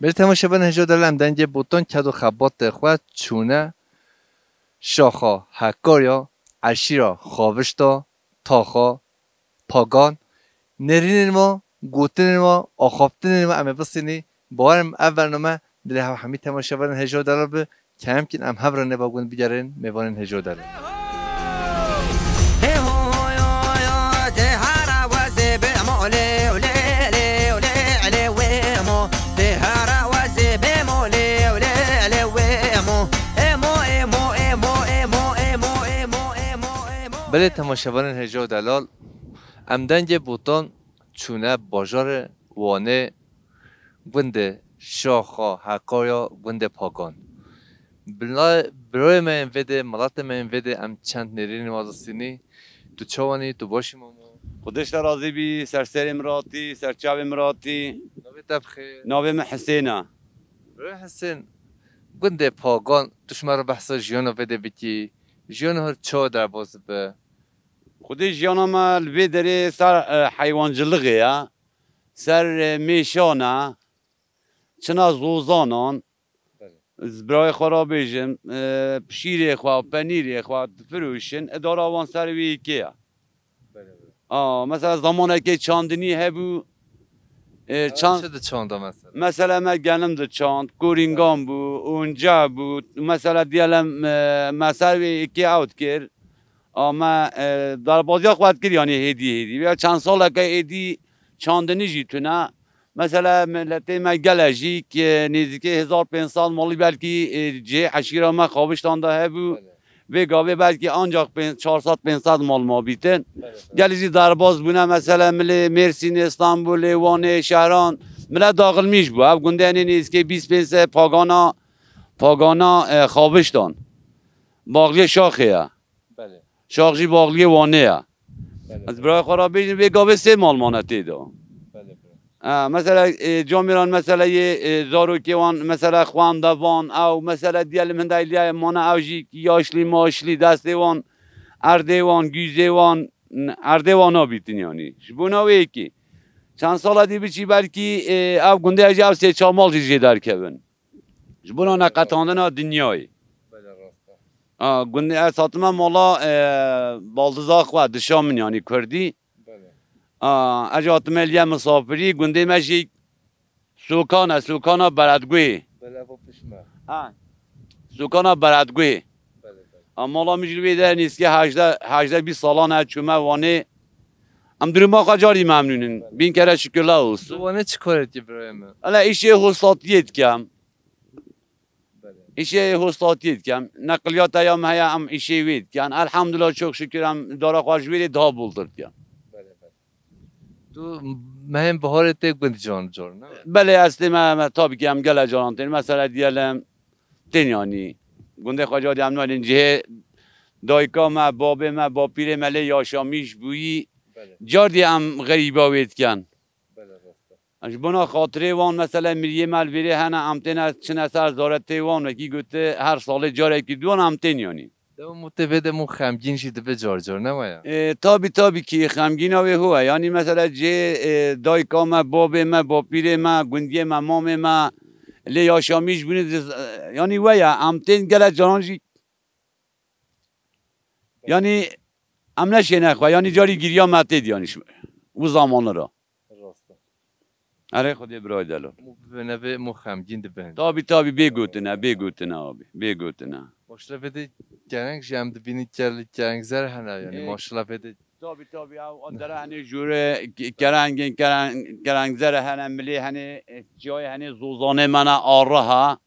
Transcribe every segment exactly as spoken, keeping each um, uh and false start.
Belê temaşevanên hêja û delal, em dengê botan ked û xebatê xwe çûne şaxa Hekarya, eşîra Xavişta, taxa Pagan. Nêrînên me, gotinên me, axaftinên me em ê bistînî. Bawer im ev bername dilê hev hemî temaşevanên hêja û delal bi. Kemkin em hev re nêva gund bigerin mêvanên hêja û delal. Belê temaşevanên hêja û delal, em dengê botan çûne bajarê Wanê, gundê Şaxa Hekarya, gundê Pagan. Bila-, birayê me yên vê dê, miletê me yên vê dê, em çend nêrînên we distînî. Tu çawan î, tu baş î mamo? Xwedê ji te razî bî, ser serê min ratî, ser çavê min ratî. Navê te bi xêr? Navê min Hisên e. Birayê Hisên, gundê Pagan, tu ji me re behsa jiyana vê dê bikî, jiyana her çawa derbas dibe? Xwedê jiyana me li vê derê ser, e, heywancilixê ye, ser, e, mêşan e, çina zozanan, Belê. Ez birayê xwe re bêjim, e, şîrê xwe, penîrê xwe difiroşin, idara wan ser wê yekê ye. Belê, belê. A, mesela zamanekê çandinî hebû, e, Ew çand-, çi diçanda mesela? Mesela me genim diçand, korîngan bû, onca bû, mesela diyelim, e, me ser wê yekê ew dikir, a, me, e, darbaziya xwe dikir, yanî hêdî hêdî. Ya çend saleke êdî çandinî jî tune. Mesela miletê me gele jî ki nêzîkî hezar pênc sed malî belkî, e, cihê eşîra me Xaviştan de hebû. Belê. Vê gavê belkî ancak pênc, çar sed pênc sed mal mabîtin. Belê, belê. Gelî jî derbas bûne, mesela milê Mêrsînê, Stenbolê, Wanê, Şehran, milet daxilmîş bû. Ev gundê henê nêzîkî bîst pênc sed pagana, pagana, e, Xaviştan. Baxliyê Şaxê ye. Belê. Şax jî baxliyê Wanê ye. Belê, Ez belê. Birayê xwe re bêjim, vê gavê sê mal mane tê de. Belê, belê. Ha, mesela, e, camêran, mesela yê, e, zarokê wan, mesela xwende van, ew, mesela diyelim hindayliya mane, ew jî yaşlî, maşlî, destê wan, erdê wan, gûzê wan, n-, erdê wan nabîtin yanî. Ji bona wê yekê. Çend sala dî biçî belkî, e, ev gundê jî ev sê çar mal jî jê derkevin. Ji bona neqetandina dinyayê. Belê, rast e. A, gundê ez hatime mala, e, baldiza xwe, dişa min yanî kurdî. Belê. A, ez jî hatime liye misafirî, gundê me jî Sokan e, Sokana Beredguhê. Belê, bo pişme. Ha. Sokana Beredguhê. Belê, belê. A, mala min jî li wê de nêzîkî hejdeh, hejdeh bîst salan e, çûme Wanê. Em duruma xwe carî memnûn in. Belê. Bin kere şükürler olsun. Tu Wanê çi karê dikî birayê min? Hele îşê hostatiyê dikem. Belê. Îşê hostatiyê dikem. Neqiliyata ya me heye, em îşê wê dikin. Elhamdulillah, çok şükür, em dara xwe ji wê rê daha boltir dikin. Belê, belê. Tu mehên biharê tê gund car car, ne? Belê, ez tê me, me tabii ki em gele caran tên. Mesela diyelim, tên yanî. Gundê xwe carî em nalên cihê dayika me, babê me, bapîrê me lê yaşamîş bûyî. Belê. Cardî em xerîba wê dikin. Belê, rast e. Ji bona xatirê wan, mesela, miriyê me li vêrê hene, em têne çine ser zaretê wan, wekî gote, her salê carekî duwan em tên yanî. Dema mû tê vê de mû xemgîn jî dibe car car, ne waya? E, tabi, tabi ki xemgîna wê ho ye. Yanî, mesela, cê, e, dayika me, babê me, bapîrê me, gundiyê me, mamê me, lê yaşamîş bûne, diz-, e, yanî we ye, em tên gelek caran jî. Yanî, em neşêne xwe, yanî carî giriya me tê de, yanî, û zamanı ra. Rast e. Erê Xwedê birayê delal. Mû bibêne vê, mû xemgîn dibin. Tabi, tabi, bê gotine, bê gotine abi, bê gotine. Maşallah vê de kereng jî em dibînin, ker-, kerengzer hene, yanî, Ê, maşallah vê de. Tabi, tabi, ew dere henê jûre ke-, kerengên, kereng-, kerengzer hene, milê hene, e, çiyayê hene, zozanê me ne, arre ha.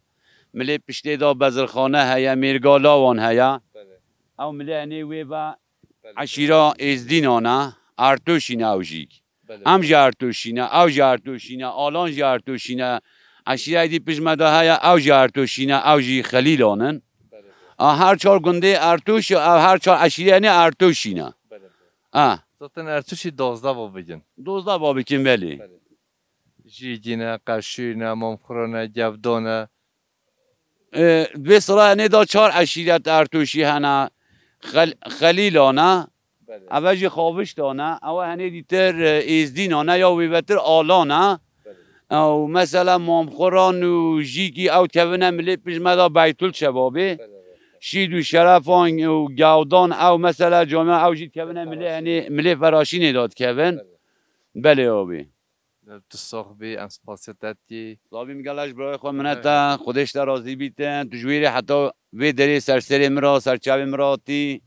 Milê piştê de bezirxane heye, mêrga lawan heye. Belê. Ew milê henê wê ve Belê. Eşîra Êzdînan e, Ertoşîn ew jî. Belê. Em jî Ertoşî ne, ew jî Ertoşî ne, Alan jî Ertoşî ne. Eşîra êdî pişt me de heye, ew jî Ertoşî ne, ew jî Xelîlan in. Belê, belê. A, her çar gundê Ertoş, ew her çar eşîrê ne Ertoşî ne. Belê, belê. A. Zaten Ertoşî dozdeh va bikin. Dozdeh va bikin, belê. Belê. Jîgî ne, Qeşû ne, Mamxura ne, Gevda ne. E, vê sira henê da çar eşîret Ertoşî hene. Xel-, Xelîlan e. Belê. Eve jî Xaviştan e. Ewe henê dîtir, e, Êzdînan e ya wê vetir Alan e. Belê. Ew mesela mamxoran û jîkî ew kevine milê pişt me da Beytul Şebabê. Şîd û şerefan û gewdan ew mesela camia ew jî kevine milê, henê milê feraşînê da dikevin. Belê abî. Tu sax bî, em spasiya te dikî. Labî min gelek ji birayê xwe minete, Xwedê ji te razî bîtin. Tu ji wî rê heta vê derê ser serê min re, ser çavê min re hatî.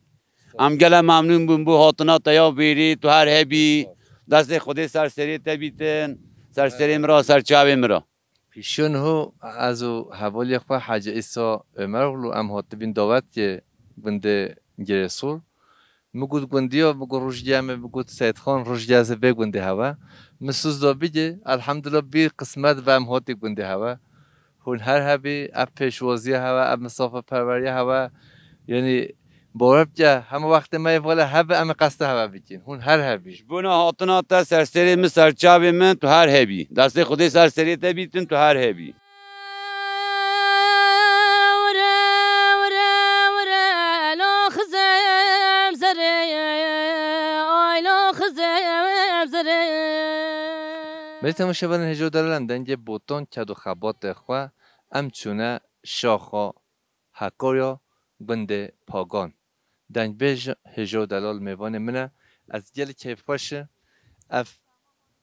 Em gelek memnûn bûn bo hatina te ya vêrê, tu her hebî. Destê Xwedê ser serê te bîtin, ser serê min re, ser çavê min re. Pîşiyo niho ez û hevalê xwe Hecî Îsa Omeroglu em hatibîn dawetê gundê Girêsor. Min got gundiya, min got rojgê em ê, min got Seyîdxan rojgê ez ê vê gundê hewe. Min soz da bigê, elhamdulillah bî qismet ve em hatî gundê hewe. Hûn her hebî, ev pêşwaziya hewe, ev misafiperweriya hewe. Yanî bawer bike, hema wextê me yê vala hebe, em ê qesta hewe bikîn. Hûn her hebî. Ji bona hatina te ser serê min, ser çavê min, tu her hebî. Destê Xwedê ser serê te bîtin, tu her hebî. Belê temaşevanên hêja û delal, em dengê Botan ked û xebatê xwe em çûne şaxa Hekarya gundê Pagan. Dengbêj hêja û delal mêvanê min e. Ez gelek keyfxweş im. Ev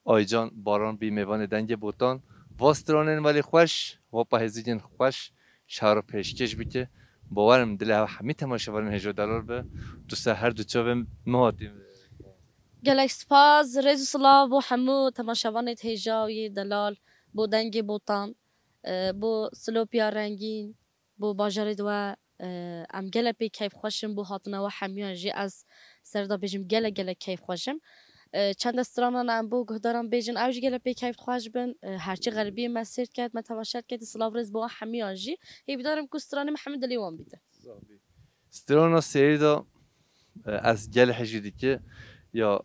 Aycan Baran bî mêvanê dengê Botan. Va stranên welî xweş, va pahêzîgên xweş, şaro pêşkêş bike. Bawer im dilê hev hemî temaşevanên hêja û delal be. Tu ser her du çavên min hatî. Gelek spas, rêz û silav bo hemû temaşevanê hêja û yê delal, bo dengê Botan, e, bo Silopiya rengîn, bo bajarê di we, e, em gelek pê keyfxweş in bo hatina we hemiyan jî. Ez ser da bêjim gelek gelek keyfxweş im. E, çende stranan em bo guhdaran bêjin, ew jî gelek pê keyfxweş bin. E, herçi xeribiyê me sêr diket, me temaşe diket, silav rêz bo we hemiyan jî. Hêvîdar im ku stranê me hemî dilê wan bîte. Strana sêrî de, e, ez gelek hejî dike ya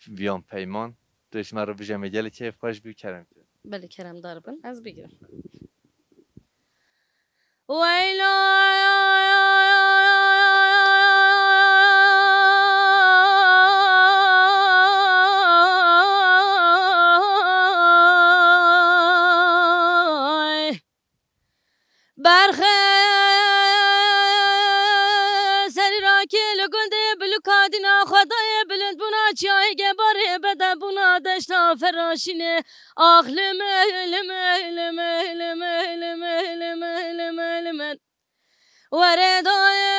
Viyan Peyman. Tu ji me re bijî, em ê gelek keyfxweş bî, kerem ke. Belê, keremdar bin. Ez bigirim. Weylo. Berxe serî rakê li gundê bilûka dîna Xwedayê bilindbûna çiyayê gebarê bedebûna deşta feraşînê. Ax li me, li me, li me, li me, li me, li me, li me, li me, li me. Were dayê,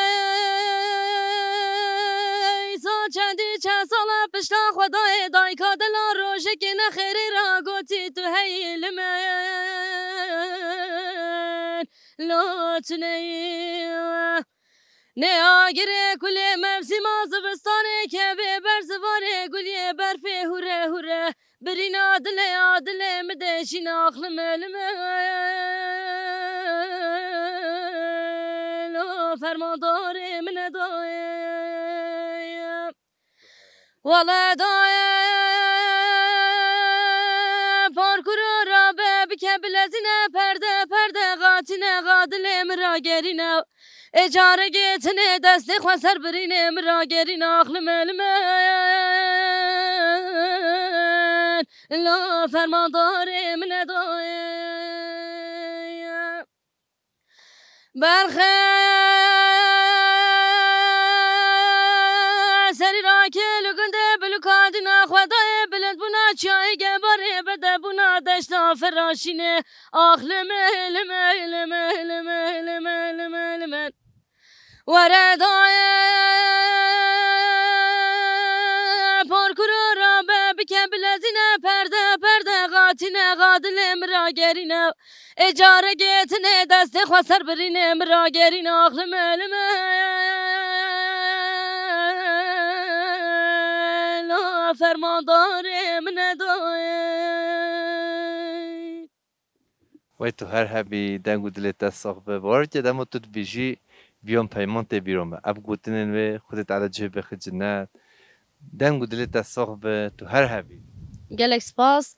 sa çendî çend sala pişta Xwedayê dayka delal rojekê nexêrê ra gotî tu heyî li me. Lo tu neyî. Nê agirê kulê mevsîma zivistanê kevê ber zivarê guliyê berfê hure hure. Birîna dilê ya dilê min de jîn axlime li me. Lo fermandarê min e dayê. Wele dayê, parkuru rabe bike bilezîne, perde perde xatîne, xa dilê min ragerîne. Ê carekê tinê destê xwe ser birîne, min ragerîne, axlime li me. Lo fermandarê min e dayê. Berxe serî rakê li gundê bilûka dîna Xwedayê bilindbûna çiyayê gebarê bedebûna deşta firaşînê. Ax li me, li me, li me, li me, li me, li me, li me. Were dayê parkuru rabe bike bilezîne perde perde xatîne xa dilê min ragerîne. Ê carekê tinê destê xwe ser birîne min ragerîne ax li me li me. La fermandarê min e dayê. Wey tu her hebî, deng û dilê te sax be. Bawer ke dema tu dibêjî, viyan peyman tê bîra me. Ev gotinên wê, Xwedê Teala cihê bêxe cinnet. Deng û dilê te sax be, tu her hebî. Gelek spas.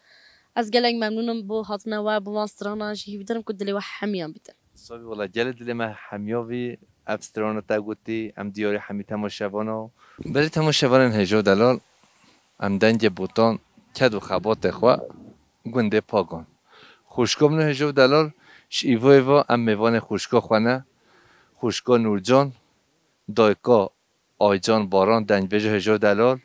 Ez gelek memnûn im bo hatina we, bo van strana jî. Hîvîdar im ku dilê we hemiyan bîtin. Sabî wela, gelê dilê me hemiya bî. Ev strana te gotî, em diyarê hemî temaşevana. Belê temaşevanên hêja û delal, em dengê Botan, ked û xebatê xwe gundê Pagan. Xwişka min û hêja û delal, ji îvo îvo em mêvanê xwişka xwe ne. Xwişka Nûrcan, dayika Aycan Baran, dengbêja hêja û delal.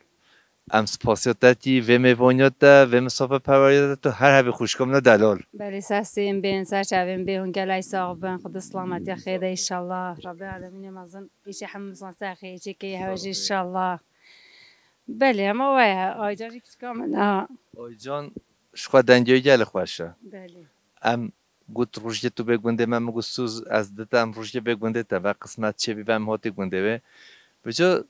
Em spasiya te tî, vê mêvaniya te, vê misafirperweriya te, tu her hebî xwişka min û delal. Belê, ser sêm bên, ser çavên bê, hûn gelek sax bin, Xwedê silametiya xêr de înşallah. Rabbê alemînê mezin, îşê hemû misan ser xêr, çêkê hewe jî înşallah. Belê, hema we ye. Aycan jî kiçika min a. Aycan ji xwe dengê wî gelek xweş e. Belê. Em got, "Rojê tu bê gundê me." Min got, "Sûz, ez di te em rojê bê gundê te." Ve qismet çêbî ve em hatî gundê wê. Bico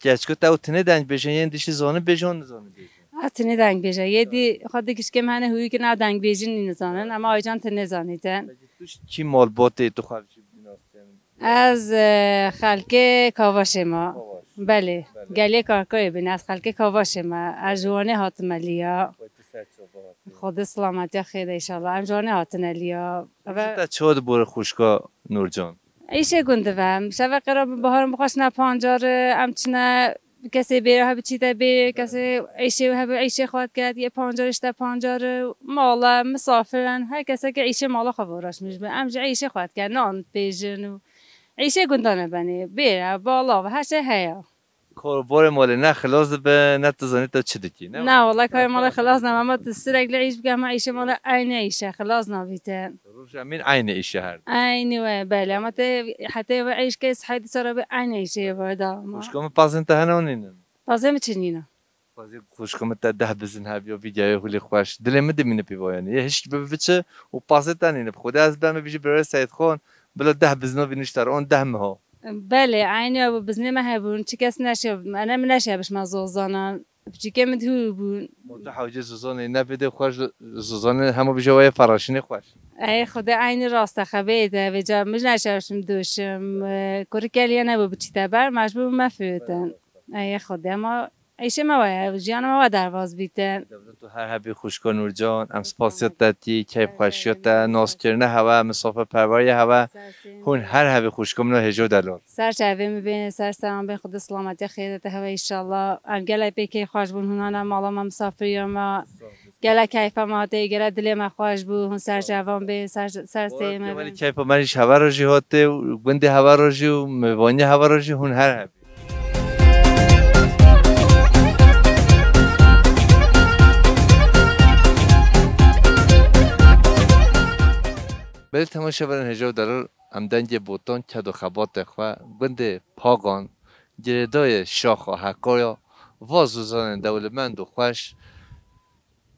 keçko te ew tinê deng bêjin, yên dişî zanin bêjin, nizanin bêjin. A tinê deng bêje. Yê dî xwe di gişkê me hene hûyî kin a deng bêjin nî nizanin. Ama Aycan tinê zanîtin. Peki tu ji kî malbatê tu xwe ji bînas kirin? Ez, e, xelkê Kavaşê me. Kavaş. Belê. Belê. Gelê Karkoyê bin. Ez xelkê Kavaşê me. Ez ji Wanê hatime liya. Wê tu ser çava hatî. Xwedê silametiya xêr de înşallah. Em ji Wanê hatine liya. Eve Te çawa dibore xwişka Nûrcan? Îşê gund divem. Şeve qera bi baharin bixweşine pancar, em çine kesê bêre hebi çîte bêre, kesê îşê hebi îşê xwe diket, yê pancar işte pancar, mala, misafirin, her keseke îşê mala xwe voraşmiş bi. Em ji îşê xwe diket, nan pêjin û îşê gundane benê, bêre, bala ve her şey heye. Korobarê malê ne xilas dibe, ne tu zanî te çi dikî, ne? Na, wala karê malê xilas nebe, ama tu sürekli îş bike, ama îşê malê aynı îşe, xilas nabîte. Roj emîn aynı îşe her. Aynı we, belê, ama te heta we îş ke sahayê dîsa re be aynı îşe ye bu arada ama. Xwişka min pazên te hene anînin? Pazê min çi nîne? Pazê xwişka min te deh bizin hebiya vîdyoyê hûlê xweş. Dilê min dimîne pê vayanê. Yê hişk bi biçe û pazê te nîne. Bi Xwedê ez beme bîjî birayê Seyid Xan, bila deh bizina vî nişte re, on deh miha. Belê, eynî ew biznê me hebûn, çi kes neşe, ene min neşe bişme zozanan, piçîkê min dihû bûn. Ma tu hewce zozanê ne bidê xweş, zozanê hema bije weye feraşinê xweş. Ey Xwedê eynî rast e, xebê de, vêca min neşe bişim doşim, e, kurikeliye nebû biçîte ber, mecbûr me fiyotin. Ey Xwedê, ma Îşê me we ye, jiyana me we derbas bîtin. Dewlet û her hebî xwişka Nûrcan, em spasiya te tî, keyfxweşiya te, naskirina hewe, misafirperweriya hewe, hûn her hebî xwişka min û hêja û delal. Ser çavê min bên, ser seran bên, Xwedê silametiya xêr de te hewe înşallah. Em gelek pê keyfxweş bûn, hûn hane mala me, misafiriya me. Gelek keyfa me hatê, gelek dilê me xweş bû, hûn ser çavan bên, ser, ser seyê me bên. Keyfa me jî hewe re jî hatê û gundê hewe re jî û mêvaniya hewe re jî hûn her hebî. Belê temaşevanên hêja û delal, em dengê Botan, ked û xebatê xwe, gundê Pagan, girêdayê şaxa Hekaya, va zozanên dewlemend û xweş,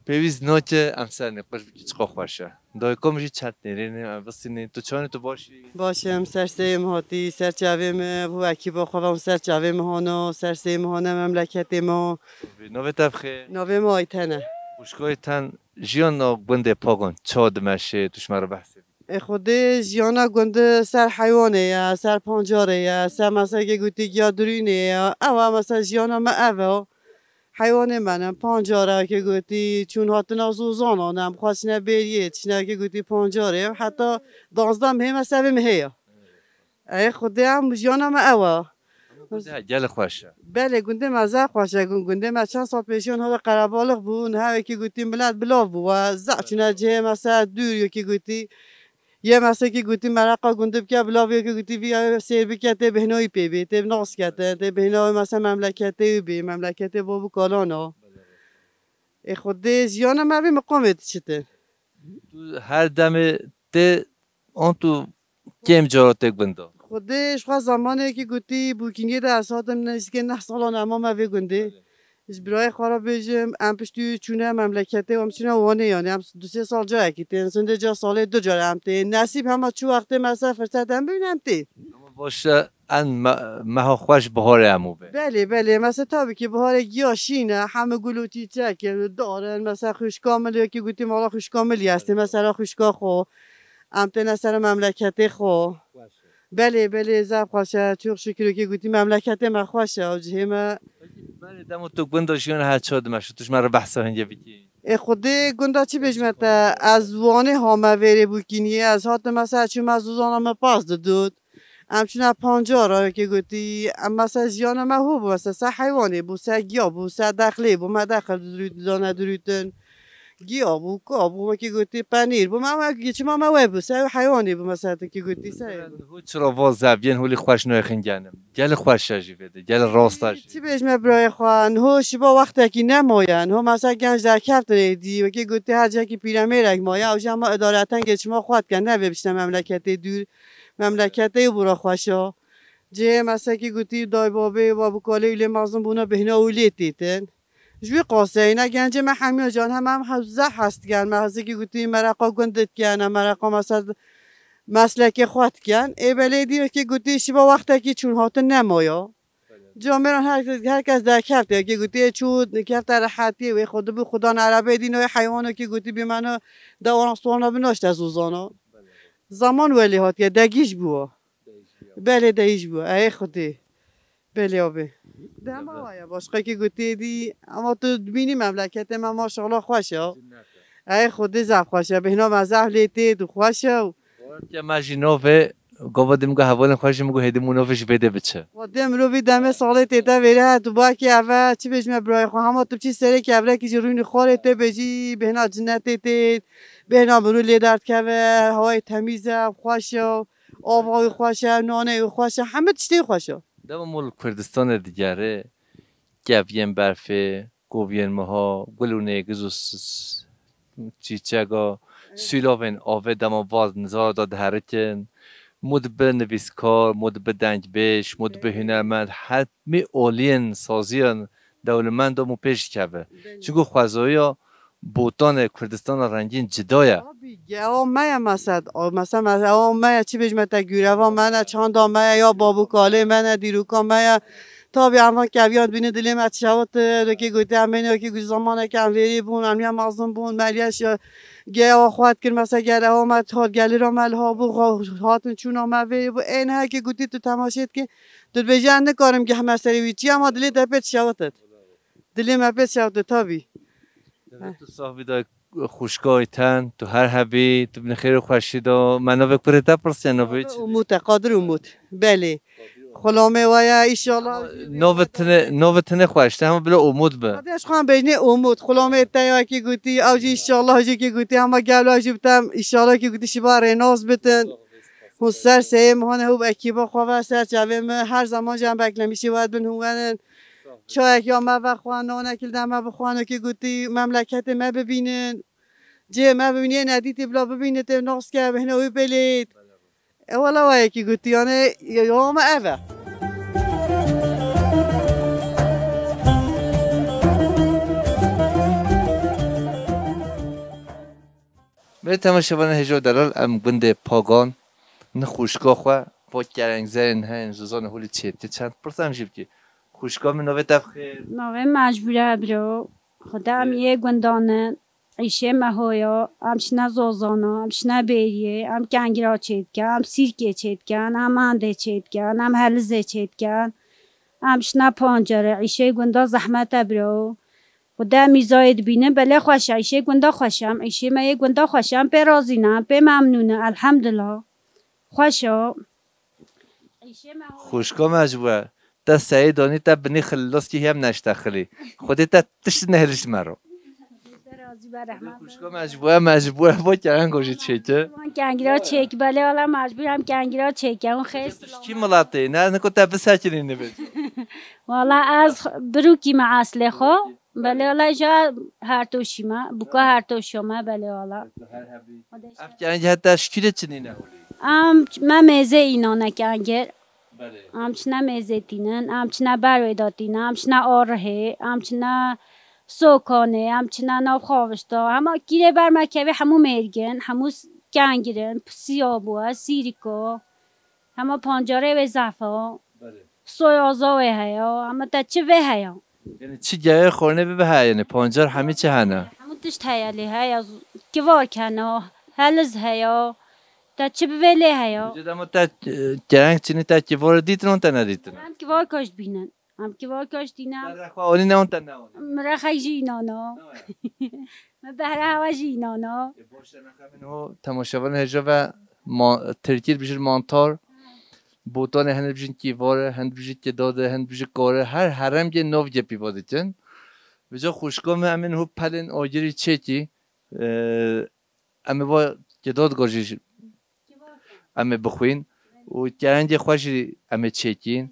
pêwîst nake em ser nîqaş bikî çiqa xweş e. Dayika min jî çend nêrînê em vistînî. Tu çawanî, tu baş î? Baş im, ser seyê min hatî, ser çavê min, bu ekîba xwe ve ser çavê min hano, ser seyê min hane memleketê me. Navê te bi xêr? Navê min Ayten e. Xwişka Ayten, jiyana gundê Pagan çawa dimeşê, tu ji me re behsê bikî. Ê Xwedê jiyana gund ser heywanê ye, ser pancarê ye, ser meselkê gotî giya durînê ye. Ew e mesela jiyana me ev e. Heywanê me ne, pancar e, wekî gotî, çûn hatina zozanan, em xwe çine bêriyê, çine, wekî gotî, pancarê, heta danzdeh mehê me sevê mehê ye. Ey Xwedê, em jiyana me ew e. Gundê gelek xweş e. Belê, gundê me zaf xweş e. Gun-, gundê me çend sal pêşiyan hale qerebalix bû, niha wekî gotî milet bilav bû. We zaf çûne cihê me ser dûr, wekî gotî, Yê mesekî gotî mereqa gundî bike, bila vê yekê gotî vî yayê sêr bike, tê bêhna wî pê bê, tê nas kete, tê bêhna wê mese memleketê wî bê, memleketê bo bû kalana. Ê Xwedê jiyana me vê miqamê diçite. Tu her demê tê an tu kêm cara tê gunda? Xwedê ji xwe zemanekî gotî bûkîniyê de ez hatim nêzîkê neh salan em mame vê gundê. Ji birayê xwe re bêjim, em piştî wî çûne memleketê, em çûne Wanê, yanî em du sê sal carekî tên, zindê ca salê du car em tên. Nesîb hema çû wextê me ser firset em bibînin, em tên. Ama baş e, en me-, meha xweş biharê hemû be. Belê, belê. Mesela tabii ki biharê giya şîn e, hemû gul û çîçek e, dar in. Mesela xwişka min, yekî gotî mala xwişka min lî estê, mesela xwişka xwe. Em têne ser memleketê xwe. Belê, belê, zaf xweş e. Çok şükür ki gotî memleketê me xweş e û cihê me. Peki, berê dema tu gunda jiyana her çawa dimeşî, tu ji me re behsa hingê bikî? Ê Xwedê, gunda çi bêjime te? Ez Wanê hame vêrê bûkîniyê. Ez hatim mesela çûme zozana me pas didot. Em çûne pancara, wekî gotî, em mesela jiyana me hû bû, mesela ser heywanê bû, ser giya bû, ser dexlê bû, me dexil didane dirûtin. Giya bû, ka bû, wekî gotî penîr bû. Me, me, çima me we bû, ser heywanê bû, mesela tu kî gotî ser bû. Hu çira va zeviyên holî xweş nayê xingenim. Gelê xweş e jî vê de, gelê rast e jî. Çi bêjme birayê xwe, niho şiba wextekî nemaye. Niho mesela genc derkeftin êdî, wekî gotî her cihekî pîremêrek maye. Ew jî hema idareten gê çima xwe dikin, nevê biçine memleketê dûr. Memleketê bûra xweş e. Cihê mesekî gotî dayê babê, babukalê û lê mezin bûne bêhna û lê têtin. Ji wî qaseyê ne gencê me hemiya can hem em he-, zehf hez dikin. Me hezikî gotî mereqa gund dikin, em mereqa mesela meslekê xwe dikin. Ê belê dî wekî gotî şiba wextekî çûn hatin nemaye. Camêran her, her kes derkeftiye, wekî gotî çû kefte rehetiyê wê xwe dibû xudan erebê dî noyê heywanekî gotî bî me ne dewana stwana bi naşte zozana. Zaman welê hatiye, degîş bû. Belê degîş bû. Ey Xwedê. Belê abi. Dema wa ya, başqekî gotiyê dî, ama tu dibînî memleketê me maşallah xweş e. Ey Xwedê zaf xweş e. Bêhna me zaf lê tê, tu xweş e. Ke me jî navê, gava dê min got hevalên xwe jî min got hêdî min navê ji vê dê biçe. Wa dê mirovî demê salê tê te vêre, tu bakê eve, çi bêjime birayê xwe, hema tu biçî serê kevrekî jî rûnî xwarê tê bêjî, bêhna cinnetê tê, bêhna mirû lê derdikeve, hewayê temîz e, xweş e. Ava wî xweş e, nanê wî xweş e, hemî tiştê wî xweş e. Dema mol Kurdistanê digere, keviyên berfê, koviyên meha, gul û nêgiz û s-, s-, çîçega, sûlavên avê dema va nizara de diherikin, mû dibe nivîskar, mû dibe dengbêj, mû dibe hunermend, hemî aliyên saziyên dewlemend û mû pêş dikeve. Çunku xwezaya Botanê Kurdistana rengîn cida ye. Tabî, gewa me ye mesed. O, mesela, me, ewa me ye, çi bêjime te, gureva me ne, çanda me ye, ya babûkalê me ne, dîroka me ye. Tabî, em van keviyan dibînin dilê me dişewitin, wekî gotî em ê, wekî gotî zamaneke em vêrî bûn, em ya mezin bûn, me liya şi-, gewa xwe dikir, mesela, gel ewa me hat, gelira me liha bû, xwe hatin çûna me vêrî bû. Ê, ne hekî gotî tu temaşê dikî, tu dibêjî, em nikarim geh me serê wî çi ye, ama dilê te pê dişewitin. Dilê me pê şewt e, tabî. Deve tu sax bî da xwişka wî ten, tu her hebî, tu bi xêr û xweşî de. Me navê kurê te pirsiye, navê wî çi? Umut e, Qadir Umut. Belê. Xulamê we ye, îşallah. Navê tine, navê tine xweş te, hema bila Umut be. Hadi ez xwe bêjinê Umut. Xulamê te ya kî gotî, ew jî îşallah jî kî gotî, hema gelo jî bitem, îşallah kî gotî şiba rênas bitin. Hûn ser seyê min hane hûb ekîba xwe ve ser çavê min. Her zaman jî em beklemişî we bin hûn wenin. Çayek ya me vexwe, nanek li deme bixwe, nokê gotî memleketê me bibînin. Cihê me bibînî, yê nedîtî bila bibînitê, nas ke bêhna wî pê lêt. E wela wa yekî gotî, yani ya me ev e. Belê temaşevanên hêja û delal, em gundê Pagan, nixwe xwişka xwe, va kerengzerên heyên zozanê holî çêdike çend pirsa em jî bikî. Xwişka min, navê te bi xêr? Navê Mecbûre biro. Xuda em Ê. Yê gundan in. Îşê me hoya, em şine zozana, em şine bêriyê, em kengira çêdike, em sîrkê çêdikin, em andê çêdikin, em helizê çêdikin. Em şine pancere, îşê gunda zehmet e biro. Xuda mîzayê dibînin, belê xweş e, îşê gunda xweş e, em îşê me yê gunda xweş e, em pê razî ne, em pê memnûn in, elhemdulillah. Xweş e. Îşê me xweş e. Xwişka me ji we, te seyê danî, te binî xililaskî hem neştexilî. Xwedê te tişt nehêlî ji me re. Te razî be, rehmet be. Xwişka me ji we, me ji we bo kerengo jî çêke. Van kengira çêk, belê wala mecbûr em kengira çêke, hûn xêr. Kî miletê, ne, niko te bisekinî nivê. Wala ez birûkî me eslê xwe. Belê wala ja Hertoşî me, bûka Hertoşo me, belê wala. Her hebî. Ev kengê heta şikîlê çinî ne holî? Em ç-, me mêzê înan e kengir. Belê. Em çine mêzê tînin, em çine berwê de tînin, em çine arihê, em çine sokanê, em çine nav xavişta. Hema kîrê ber me kevê hemû mêrgin, hemû s-, kengirin, pisiya bû, sîriko. Hema pancarê wê zehf e. Belê. Soya za wê heye, hema te çi vê heye. Yani çi geye xornê bibe heye, yani pancar hemî çi hene? Hemû tişt heye lê heye, kivar kene, heliz heye, te çi bibe lê heye. Cid ama te, e, kereng çinî te kivar dîtin, on te nedîtin? Em kivar kaş bînin. Em kivar kaş dîne. Te rexwa onî ne, on te ne onî? Min rexek jî înana. Ne. Me behra hewa jî înana. E, boş de nexemin ho, temaşevan hêja ve ma-, Tirkî dibijin mantar. Botanê hin dibijin kîvare, hin dibijin kidade, hin dibijin kare. Her heremgê nav gepî va dikin. Vêca xwişka me em ên ho pelên agirî çêkî. Ee, em ê va kêdod go jî em ê bixwîn û kerengê xwe jî em ê çêkîn.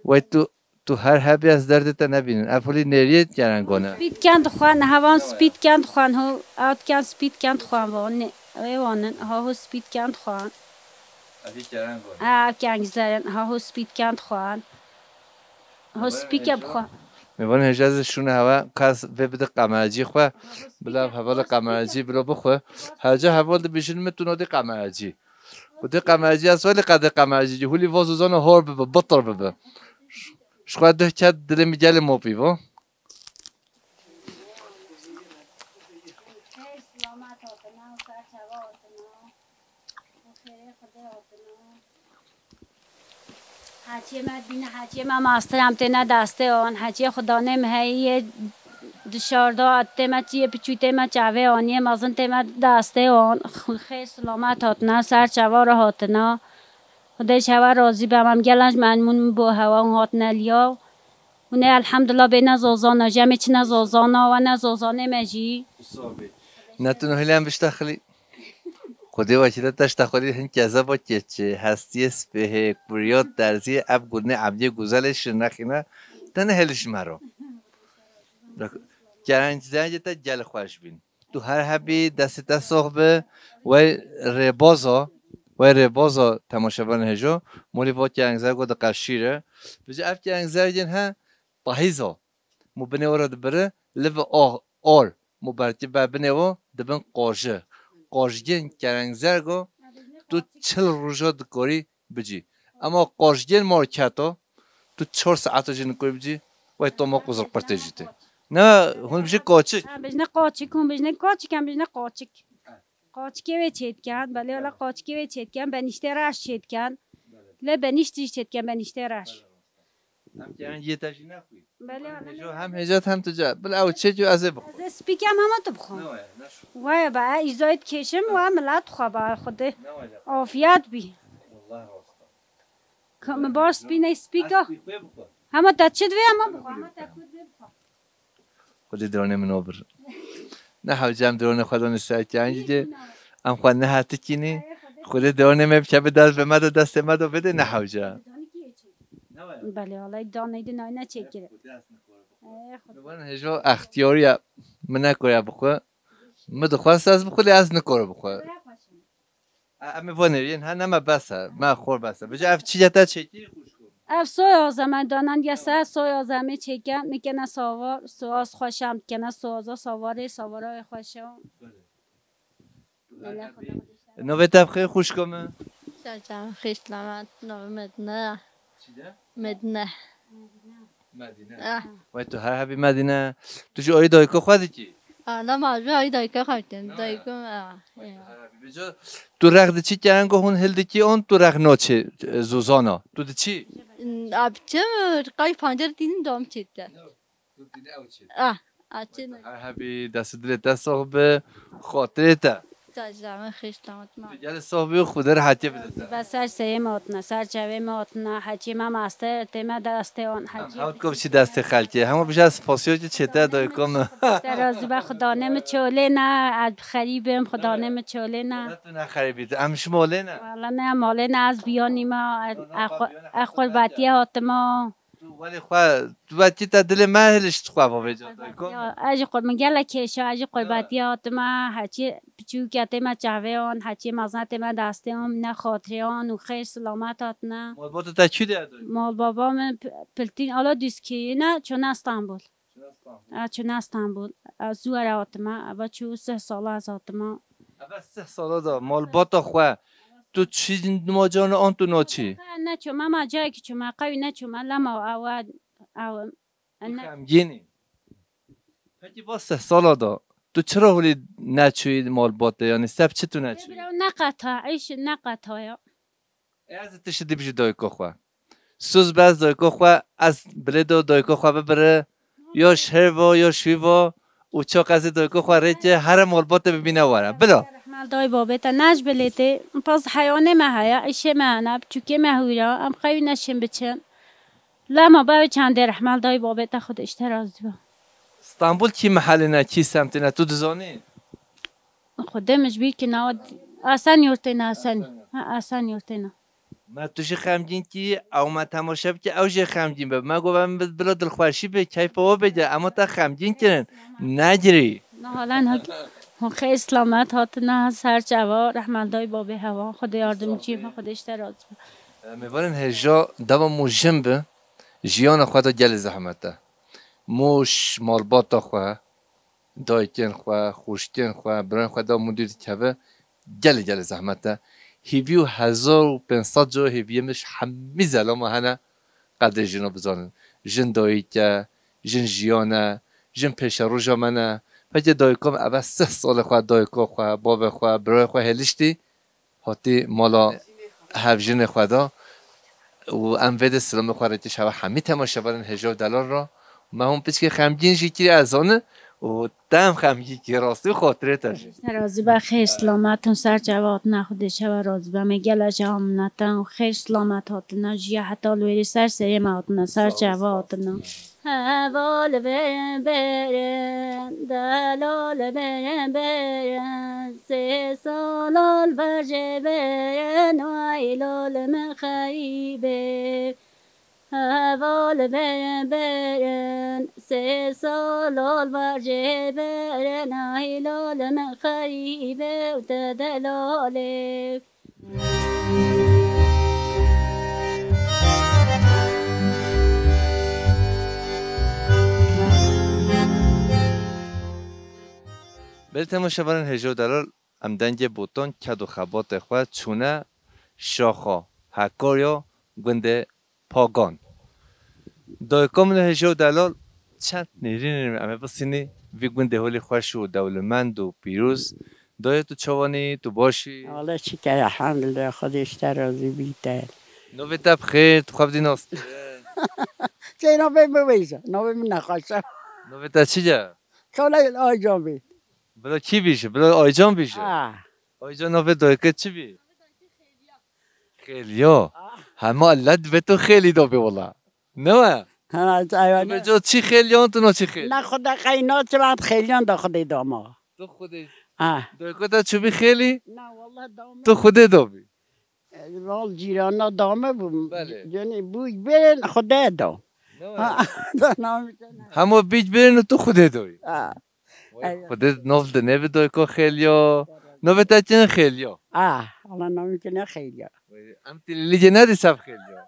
Wey tu, tu her hebî ez derdê te nebînin. Ev holî nêriyê kerengo ne. Spî diken dixwan, hevan spî diken dixwan, ho, ew diken spî diken dixwan, va, ne, wê wanin, ha ho spî diken dixwan. Evî kerengo ne. Ha, ev kengzerin, ha ho spî diken dixwan. Ho spî ke bixwe. Mêvan hêja ez şûne hewa, qas vê bide qameracî xwe. Bila hevala qameracî bilo bixwe. Her ca heval dibêjin min tu nodê qameracî. Xwedê qameracî ez welê qedê qameracî. Hulî voz û zana hor bibe, bitir bibe. Ji xwe duh ket dilê min gelê mopî bo. Heciyê me dîne, heciyê me master em têne destê wan. Heciyê xudanê me heyî yê dişarda tê me çiyê piçû tê me çavê wan, yê mezin tê me destê wan. Xêr silamet hatine, ser çava re hatine. Xwedê ji hewa razî be, em gelen ji memnûn bû hewa hûn hatine liya. Hûn ê elhamdulillah bêne zazana, jî em ê çine zazana, we ne zazanê me jî. Ne tu nuhilên bişte xilî. Xwedê wekî te teşta xwedî hin kezeba keçê, hestiyê spehê, kuriyot derziyê, ev gurne ebdiyê guzelê şirnexîne, te nehêlî ji me ro. Kerem zengê te gel xweş bîn. Tu her hebî, destê te sox bi, wey rêbaza, wey rêbaza temaşevanê hêjo, molî va kerem zergo diqeşîre. Vêca ev kerem zergên he, pahîza. Mû binê we re dibire, li ve ah, or, mû berkê be binê we dibin qajî. Qajiyên kerengzergo, tu çil roja dikorî bicî. Ema qajiyên marketa, tu çar saeta jî nikorî bicî, wey toma quzilqirtê jî tê. Ne, hûn bijî qaçik. Em bijne qaçik, hûn bijne qaçik, em bijne qaçik. Qaçikê wê çêdiken, belê wala qaçikê wê çêdiken, benîştê reş çêdiken. Lê benîşt jî çêdiken, benîştê reş. Em kerengiyê te jî nexwî. Belê wala. Hêjo hem hêjat hem tu ca. Bila ew çêkî ez ê bixwim. Ez ê spîkem hema tu bixwe. Ne waya, ne şu. Waya be, e, îzoyê dikêşim, we milet xwe be, xwedê. Ne waya. Afiyet bî. Wallah rasta. Ka min bar spî ney spîka. Ez spî xwe bixwe. Hema te çi divê hema bixwe, hema te ku divê bixwe. Xwedê dronê min o bir. Ne hewce em dronê xwe danê ser kengî. Em xwe nehatikînî. Xwedê dronê me bikeve dest ve me de destê me de bidê ne hewce. Belê, alay danê de nayne çekire. Ee, xwedê. Min hêjo extiyariya min nekore bixwe. Min dixwest ez bixwe lê ez nikore bixwe. E, em ê vanê yên he ne me bes e. Me xor bes e. Vêca ev çi ye te çêkî xwişko? Ev soya ze me danan diye ser soya ze em ê çêken, nikene savar, soya xweş em dikene, soya ze savarê, savara wê xweş e. Belê. Belê, Xuda xwedî. Navê te bi xêr xwişko me? Serçe xêr selamet, navê Medine. Çi de? Medine. Medîne. Ah. Wey tu her hebî Medîne. Tu ji oyê dayika xwe dikî? Ah, lema ji oyê dayika xwe dikim. Ne Dayika, ah, wey tu ya. Her hebî. Vêca tu rex diçî kerengo hûn hildikî on tu rex noçê, e, zûzana. Tu diçî? Ah, biçim, qay pancar dînin dom çête. Tu dîne ew çête. Ah, ah, çê ne. Her hebî dest dilê te sox bi, xatirê te. Te ji me xêş damat ma. Tu gelê sox bî û Xwedê rehetiyê bide te. Be ser seyê me hatine, ser çavê me hatine, hecî me master, tê me destê wan, Em hecî. Hewt kom çi destê xelkê. Hema bije spasiyo ki çete doy kom. Te razî be, xudanê min çolê ne, ez bi xerîbim, xudanê min çolê ne. Wala tu ne xerîbî, em ji molê ne. Wala ne, molê ne, ez biyanî me, ez, Wala ez xwe-, biyana ez xwe xurbetiye hatime. Tu welê xwe, tu belkî te dilê me hilişt xwe bo vêca dayko. Ya, ez jî qur-, min gelek kêşa, ez jî qurbetiya hatime, heçî piçûk ya tê me çavê wan, heçî mezin tê me destê wan, ne xatirê wan û xêr silamet hatine. Malbata te kî de dayko? Malbaba min P-, Piltîn ala Dûzkiyê ne, çûne Stenbol. Çûne Stenbol. E, çûne Stenbol. Ez zû were hatime, eva çû sih sala ez hatime. Eva sih sala da, malbata xwe. Tu çi nimacana an tu naçî? Ne çûme, ma cayekî çûme, qewî neçûme, lema ew e, ew e. Tu Ne. Xemgîn î. Pekî va sih sala da tu çira holî neçûyî malbatê, yanî seb çi tu neçûyî? Bira neqeta, îş neqeta ya. Ez tiştî dibîjî dayika xwe. Soz be ez dayika xwe, ez bilê do dayika xwe bibire, ya ji her va, ya ji wî va, û çax ez ê dayika xwe rêke, here malbatê bibîne were. Bila. Rehmel dayê babê te, ne ji bilê tê, pez heywanê me heye, îşê me hene, piçûkê me hûra, em xewî neşin biçin. Lema be wê çendê rehmel dayê babê te xwe de îşte razî be. Stenbul kî mehelê ne, kî semtê ne, tu dizanî? Xwedê min ji bîr kir, nawa Esen Yurtêna, Esen. Ha, Esen Yurtêna. Me tu jî xemgîn kî, ew me temaşe bike, ew jî xemgîn be. Me got, em bi-, bila dilxweşî be, keyfa we bêje, em te xemgîn kirin. Negirî. Niha len hak-, hûn xêr selamet hatina ser çava, rehmet dayê babê hewa. Xwedê yardimcî be, Xwedê ji te razî be. Mêvanên hêja dema mû jin bi, jiyana xwe de gelê zehmet e. Mû ji malbata xwe, dayikên xwe, xwişkên xwe, birayên xwe da mû dûr dikeve, gelê gelê zehmet e. Hêvî û hezar û pênc sed caro hêviyê min ji hemî zelama hene, qedrê jina bizanin. Jin dayik e, jin jiyan e, jin pêşeroja me ne. Pekê dayika min eve sih salê xwe dayika xwe, bavê xwe, birayê xwe hêliştî, hatî mala hevjinê xwe da û em vê de silamê xwe rêkê ji heva hemî temaşevanên hêja û delal re. Me hûn piçkê xemgîn jî kir, ez zanim, û te em xemgîn kir, rastî û xatirê te jî. Te razî be, xêr silamet hûn ser çava hatina, Xwedê ji hewa razî be. Me gelek ji hewa minetan û xêr silamet hatina, jiya heta li wêrê ser serê me hatina, ser çava hatina. Heval berin berin, delal berin berin, sê salal vercê berin, ay lal min xerîbê. Heval berin berin, sê salal vercê berin, ay lal min xerîbê û te delalê. Belê temaşevanên hêja û delal, em dengê botan ked û xebatê xwe çûne şaxa Hekarya gundê Pagan. Dayika min hêja û delal, çend nêrînên em ê bisînî vî gundê holî xweş û dewlemend û pîroz. Dayê tu çawanî, tu başî? Wele çi ke, elhamdulillah, Xwedê ji te razî bîte. Navê te bi xêr, tu xwe bidî nas kirin. Sey navê min wêja, navê min nexweş e. Navê te çi ye? Şolay Aycan bî. Bila kî bîje? Bila Aycan bîje. Ha. Aycan navê dayikê çi bî? Xêliya. Ah. Hema led ve tu xêlî da bê wala. Ne we? Ha, aywa. Tu beca çi xêliyan, tu na çi xêl? Na xwedê qey na çi ben xêliyan da xwedê da ma. Tu xwedê. Ha. Dayika te çi bî xêlî? Na, wallah da ma. Tu xwedê da bî. Val cîrana da me bû. Belê. Cenî bû berin xwedê da. Ne we? Ha, da namî. Hema bîc berin tu xwedê da. Ha. Vay, Xwedê nov de nebe dayika xêliya. Navê te çi ne xêliya? Ah, Allah navê te ne xêliya. Vay, em tilîlîcê nedî sev xêliya.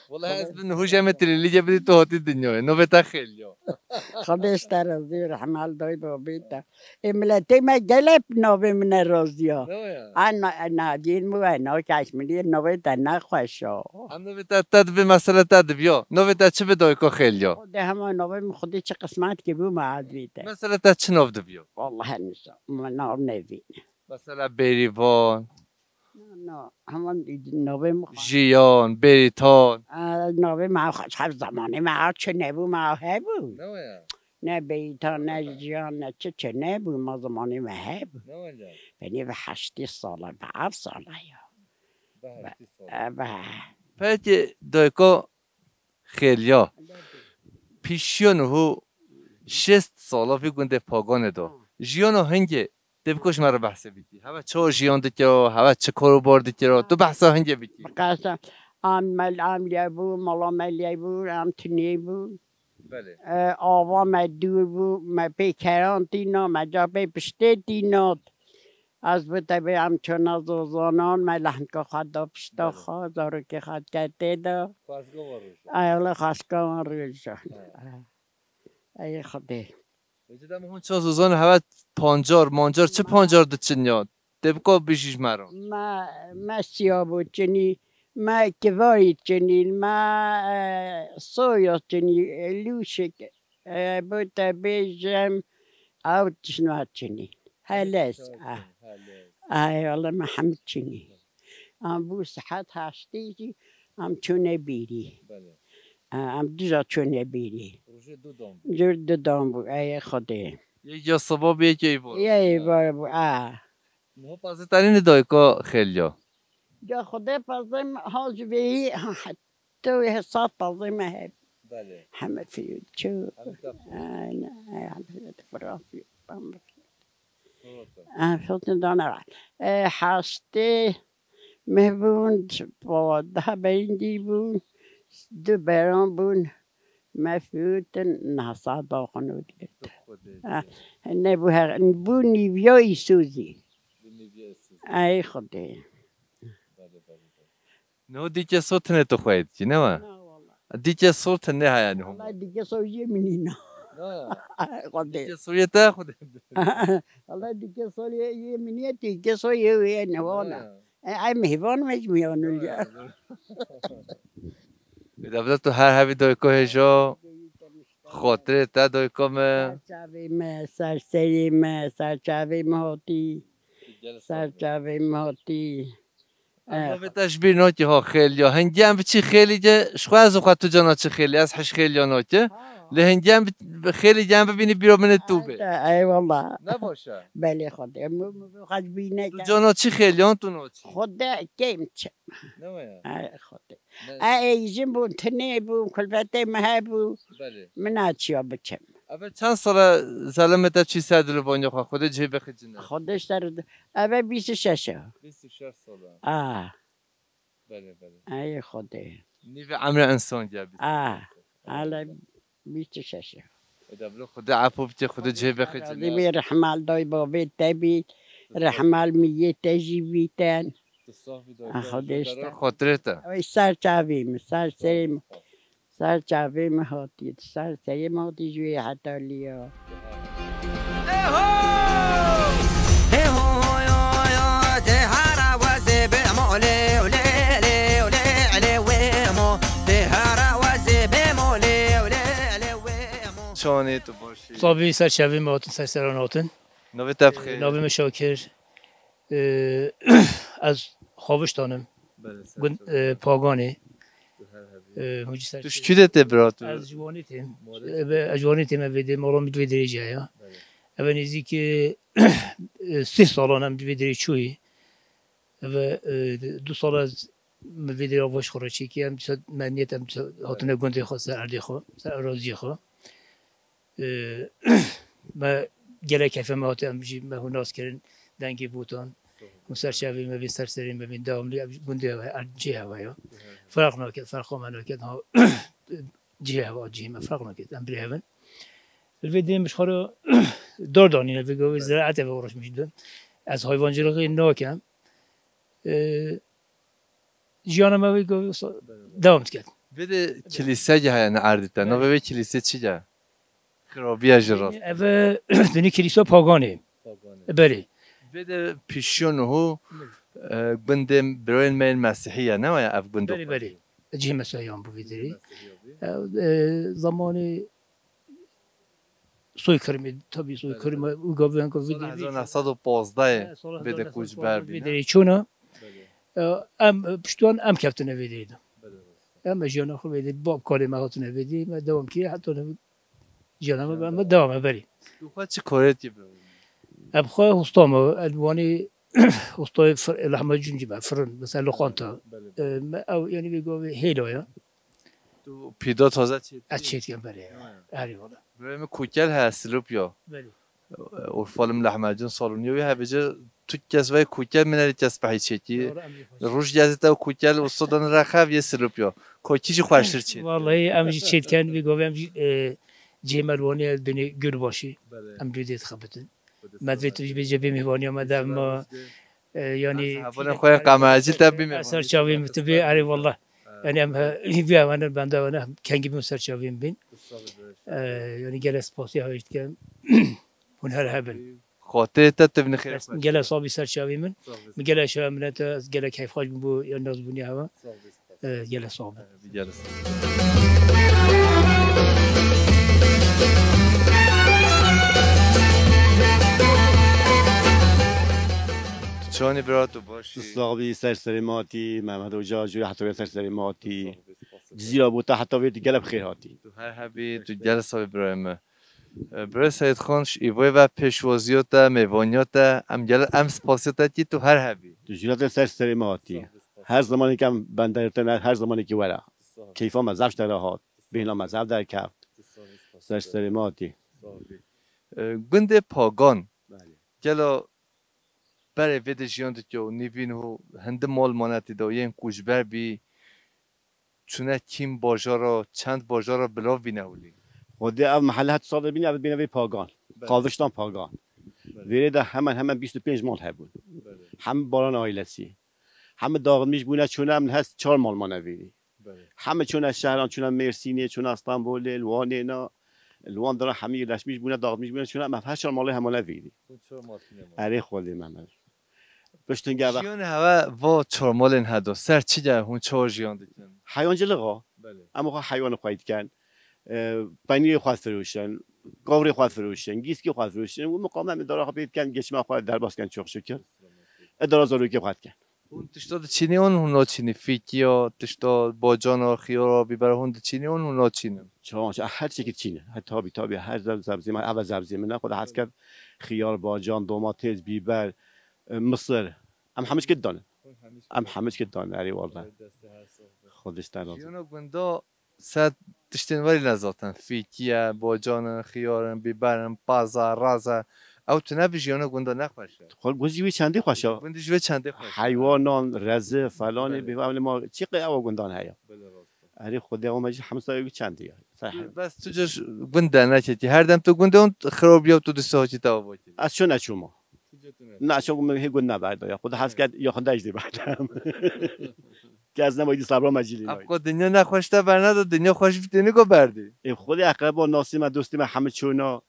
Wala ez bin hûj em ê tilîlîcê bidî tu hatî dinyayê. Navê te xêliya. Xwedê ji te razî, rehmal dayê babê te. Ê miletê me gelek navê min e razî ya. Ne ya? A na-, nadîn mi we, na keş min dî navê te ne xweş o. Em navê te, te dibê mesele te dibiya. Navê te çi bi dayika xêliya? Xwedê hema navê min Xwedê çi qismet kir bû me ez bê te. Mesela te çi nav dibiyo? Vallahi nisa, min nav nevî. Mesela Bêrîvan. No, no, hema navê min xwe. Jiyan, Bêrîtan. Aa, navê me xwe, her zamanê me ha çi nebû, me ha hebû. Ne o ya? Ne Bêrîtan, ne Jiyan, ne çi çi nebû, ma zamanê me hebû. Ne o ya? Benê ve heştê sala, be ev sala ya. Be heştê sala. E, be. Peki dayka Xêliya. Pîşiya niho şêst sala vî gundê Paganê de. Jiyana hingê, tê biko ji me re behsê bikî. Heve çawa jiyan dikira, heve çi karobar dikira, tu behsa hingê bikî. Qesem, am mel-, am lê bû, mala me lê bû, am tunê bû. Belê. E, ava me dûr bû, me pê keran tîna, me ca pê piştê tîna. Ez bi te bê em çûna zozanan, me lehmka xwe da pişta Belê. Xwe, zarokê xwe dike tê de. Xwezga wan roja. Ay, wele xwezga wan roja. He. Ey Xwedê. Vêca dem hûn ça zozan heve pancar, mancar, çi pancar diçin ya? Tê bika bijî ji me re. Me, me siya bû çinî, me kivarî çinî, me, e, soya çinî, e, lûşik, e, bo te bêjim, ew tişna çinî. Helez, Helez, ah. Helez. Ay, wele me hemî çinî. Em bû saet heştê jî, em çûne bîrî. Belê. E, em dija çûne bîrî. Rojê du dan bû. Rojê du dan bû, ey Xwedê. Yek ya siba bû, yek ya îvar. Ya îvar bû, a. Niha pezê te nîne dayika xêliya? Ya Xwedê pezê me ha ji vêyî, ha, heta wê hesab pezê me hebû. Belê. Heme fiyot çû. Heme te fiyot. Aynen, ay, heme fiyot, firan fiyot, pembe fiyot. Em fitin dana. E, heştê meh bûn, daha berîndî bûn, du beran bûn. Me fitin nasa daxin û digirt. Nebû her, bû nîviya Îsûzî. Ey Xwedê. Niho dîke so tine tu xweyê dikî, ne wa? Na wala. Dîke so tine haya niho. Wala dîke so yê min îna. Na. Xwedê. Dîke so yê te Xwedê. Wala dîke so yê, yê min yê, dîke so yê wê ne wana. Na. E, ay mehvan me ji miyan û ya. Ê, devlet tu her hebî doyko hêjo. Xotirê te doyko me. Ser çavê me, ser serê me, ser çavê me hatî. Ser çavê me hatî. Em navê te ji bîr nakî ha xêliya. Hingî em biçî xêlî ce, ji xwe ez û xwe tu cana çi xêlî, ez hiş xêliya nake. Ha. Lê hingî em bi, bi xêlî ce em bibînî bîro min ê tu bê. Ay, ay, wallah. Ne baş e? Belê Xwedê, min, min xwe ji bîr neke. Tu cana çi xêliyan tu naçî? Xwedê kêm çi. Ne wa ya? Ay Xwedê. Ne? E, ê jin bûn, tinê bûn, kulfetê me hebû. Belê. Min naçiya biçim. Eve çend sala zelemê te çî ser dilivaniya xwe? Xwedê cihê bixicine. Xwedê ser, eve bîst û şeş e. Bîst û şeş sala. A. Belê, belê. Ey Xwedê. Nîvê emrê însan ya bîst û şeş. A. Hele bîst û şeş e. Ê, de bilo Xwedê efû bike, Xwedê cihê bixicine. Razî bê, rehmal dayê babê te bî, rehmal miyê te jî bîten. Tu sax bî, dayê. A, Xwedê işte. Xotirê te. Ey ser çavê min, ser serê min. Ser çavê min hatî, ser serê min hatî ji wê heta liya. Çawanî tu baş î? Sabî ser çavê min hatin, ser seran hatin. Navê te bi xêr? Navê min Şakir. Ee, ez Xaviştan im. Belê, ser Gund, çavê. Ee, Paganê. Tu her hebî. Ee, hûn jî ser çavê. Tu ji kû de tê bira tu? Ez ji Wanê têm. Morê? Ee, be, ez ji Wanê têm, ev vê dê, mala min di vê derê jî heye. Belê. Ev nêzîkî, ee, sih salan em di vê derê çûyî. Ev, ee, du sal ez min vê derê ava ji xwe re çêkî. Em dîsa me niyet, em dîsa hatine gundê xwe, ser erdê xwe, ser eraziyê xwe. Ee, me gelek keyfe me hate, em jî me hûn nas kirin, dengê botan. Hûn ser çavê me bîn, ser serê me bîn, dewamlî ev gundê hewa, er cihê hewa ya. Ferq naket, ferqa me naket, ha, cihê hewa, cihê me ferq naket, em birê hev in. Li vê dê min ji xwe re dar danîne, vê gavê ziraetê ve uğraşmış dibim. Ez hayvancılığı nakem. Ee, jiyana me wê go-, so-, devam diket. Vê de kilîse ge heye ne erdî te. Belê. Navê vê kilîsê çi ye? Xirabiye ji rast. Ev, e, dinî kilîsa paganê. Paganê. Belê. Vê de pişiyo nuhu, e, gundê birayên me yên Mesîhî ye, ne waya ev gundo? Belê, belê. Cihê Mesîhiyan bû vê derê. Cihê Mesîhiyan bû. E, e, zamanê soykırımı, tabii soykırımı, uga ben ko Sala vê derê hezar neh sed û pazdeh vê de koçber bîne. Vê derê çûna. Belê. E, em, e, piştû wan em keftine vê derê de. Belê, rast. Em jiyana xwe vê derê, bab karê me hatine vê derê, me devam kiriye, heta ne jiyana me, me devam e berî. Tu xwe çi karê dikî bi? Em xwe usta me, ez wanî ustayê fir-, lahmacun jî be, fırın, mesela lokanta. Belê. E, me ew, yani vê gavê hêla ya. Tu pîda taze çêdikî? Ez çêdikim, belê. Ha. Erê wala. Birayê min kokel heye, Silopya. Belê. Urfa li lahmacun salonî wî hevêce tu kes vay kokel min erê kes behî çêkî. Doğru, em jî xweş. Roj gezê te û kokel û sodan rexe ev yê Silopya. Kokî jî xweştir çêdike. Vallahi em jî çêdikin, vê gavê em jî, e, cihê me li Wanê binê Gurbaşî. Belê. Em dû dê dixebitin. Me divê tu jî bêje bê mêvaniya me dev ma. E, yanî ez hevalên xwe yên qemecî te bî. Ser çavê min tu bî, erê wallah. Ha. Yanî em he-, vî hevanin benda wana kengî bûn ser çavê min bîn. E, yanî gelek spasî hev jî dikim. Hûn her hebin. Xatirê te tu binî xêr xweş. Gelek sabî ser çavê min. Sağ ol. Min gelek şev minete, ez gelek keyfxweş bûm bo ya nazbûnî hewa. Sağ ol. E, gelek sağ bin. E, gelek sağ bin. Tu çawanî bira, tu baş î? Tu sax bî, ser serê me hatî, Mehmet Hoca, jû heta wê ser serê me hatî. Sağ ol, spas. Cizîra bo te heta wê tu gelek bi xêr hatî. Tu her hebî, tu gelek sax bî birayê me. E, birê Seyîdxan, ji îvoyê ve pêşwaziya te, mêvaniya te, em gel-, em spasiya te dikî, tu her hebî. Tu jî hate ser serê me hatî. Sağ ol, spas. Her zamanekî em bendeyê te ne, her zamanekî were. Sağ ol. Keyfa me zaf ji te re hat. Bêhna me zaf derkeft. Sağ ol, spas. Ser serê me hatî. Sağ ol. E, gundê Pagan. Belê. Gelo berê vê de jiyan dike û nîvîn û hindi mal manetî de û yên koçber bî, çûne kîm bajara, çend bajara bilav bîne hûlî? Xwedê ev mehele het sal bîne, ev bîne vê pagan. Belê. Qaviştan pagan. Belê. Vêrê de hemen hemen bîst û pênc mal hebûn. Belê. Hem baran ailesi. Hem dağılmış bûne çûne em hez çar mal mane vêrî. Belê. Hemî çûne şehran, çûne Mêrsînê, çûne Stenbolê, li Wanê na, li wan dira hemî yerleşmiş bûne, dağılmış bûne, çûne em her çar malê hemane vêrî. Hûn çar mal tîne mal. Erê Xwedê Mehmed. Piştin gava. Jiyanê hewe va çar malên hedo. Ser çi ge hûn çawa jiyan dikin? Heywancılık o. Belê. Em xwe heywanê xwe dikin. E, penîrê xwe firoşin, kavrê xwe firoşin, gîskê xwe firoşin. Û miqame em dara xwe pê dikin, geçima xwe derbas kin çok şükür. E dara zarokê xwe dikin. Hûn tişta diçînî hûn, hûn naçînî? Fîkiya, tişta bacana, xiyara, bîbera hûn diçînî hûn, hûn naçînin? Çawan, çawan, her çekî çîne. He, tabi, tabi, her zeb-, zebzê me, eve zebzê min e, xwe de hez kerd xiyar, bacan, domates, bîber, e, misir. Em hemî çikê didanin. Em hemî çikê didanin, erê wala. Xwedê ji te razî. Jiyana gunda ser tiştên werî ne zaten. Fîkî ye, bocan in, xiyar in, bîber in, paz e, raz e. Ew tune bi jiyana gunda ne xweş e. Xwe gund jî wê çendê xweş e. Gund jî wê çendê xweş e. Heywanan, rezi, felanê, belê, bêva ma çi qey ewa gundan heye. Belê, rast e. Erê Xwedê ewa me jî hemsa wê çendê ye. Bes tu ca gund derneketî. Her dem tu gundê hûn xirab ya tu dîsa hakî te ava kir. Ez çû neçûma. Na, çok mu hê gund neberdaya. Xwedê hez kerd yaxin dej dê berdem. Kes nema îdî sabra me cilî. Ev ko dinya nexweş te berneda, dinya xweş bî tênî go berdî. Ê Xwedê eqreba nasî me, dostî me hemî çûna.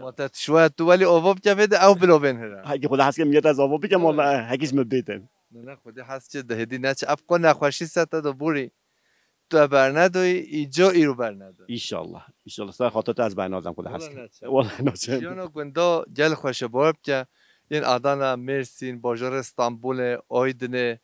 Ma te tişwaya tu welî ava bike vê de ew bilovên hira. Hekî Xwedê hez kerd millet ez ava bikem, wala hekî ji min bêtin. Ne, ne, Xwedê hez kir de hêdî neçe. Ev ko nexweşî ser te de borî. Tu bernedoyî, îca îro bernedo. Înşallah. Înşallah. Ser xatir te ez bernadim, Xwedê hez kir. Wala neçe. Wala neçe. Jiyana gunda gel xweş e, bawer bike. Yên Adana, Mêrsîn, bajarê Stenbolê, Aydinê,